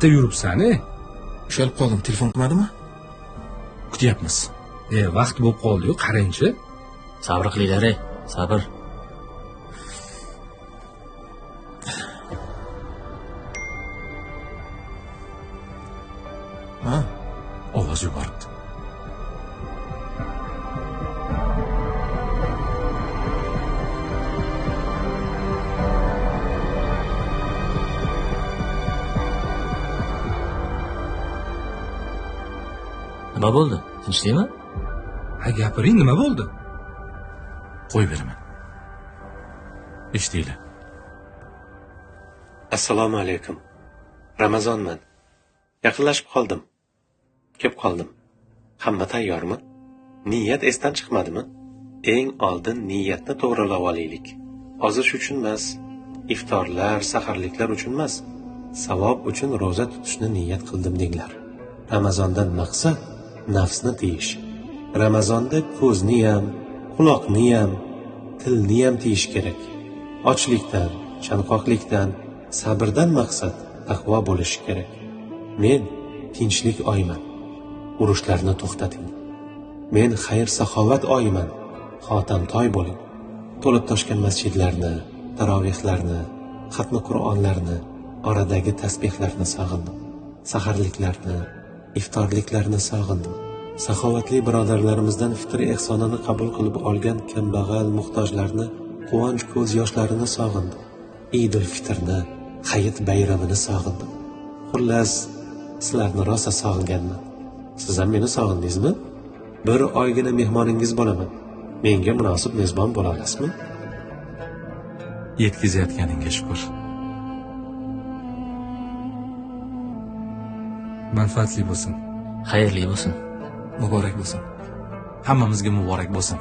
Qatta yuribsan, e? Ushalib qoldim, telefon qilmadimi? Kutyapmiz. E, vaqt bo'lib qoldi-yu, qarangchi. Sabr qilinglar, ey, sabr. Ha? Ovoz yuboribdi. Nima bo'ldi? Tinchlikmi? Ha, gapiring, nima bo'ldi? Qo'yib beraman. Eshitinglar. Assalomu alaykum. Ramazonman. Yaqinlashib qoldim. Kep qoldim. Hamma tayyormi? Niyat esdan chiqmadimi? Eng oldin niyatni to'g'rilab olaylik. Ozish uchun emas, iftorlar, saharliklar uchun emas, savob uchun ro'za tutishni niyat qildim denglar. Ramazondan maqsad nafsni tiyish. Ramazonda ko'zni ham, quloqni ham, tilni ham tiyish kerak. Ochlikdan, chanqoqlikdan, sabrdan maqsad taqvo bo'lishi kerak. Men tinchlik oyiman. Urushlarni to'xtating. Men xayr-saxovat oyiman. Xotamtoy bo'ling. To'lib toshgan masjidlarni, tarovehlarni, xatmi Qur'onlarni, oradagi tasbihlarni sog'indim. Saharliklarni, iftorliklarni sog'indim. Saxovatli birodarlarimizdan fitr ehsonini qabul qilib olgan kambag'al muhtojlarni quvonch ko'z yoshlarini sog'indim. Idul fitrni, hayit bayramini sog'indim. Xullas, sizlarni rosa sog'inganman. Siz ham meni sog'indingizmi? Bir oygina mehmoningiz bo'laman. Menga munosib mezbon bo'la olasizmi? Yetkazayotganingga shukur. Manfaatli bo'lsin. Xayrli bo'lsin. Muborak bo'lsin. Hammamizga muborak bo'lsin.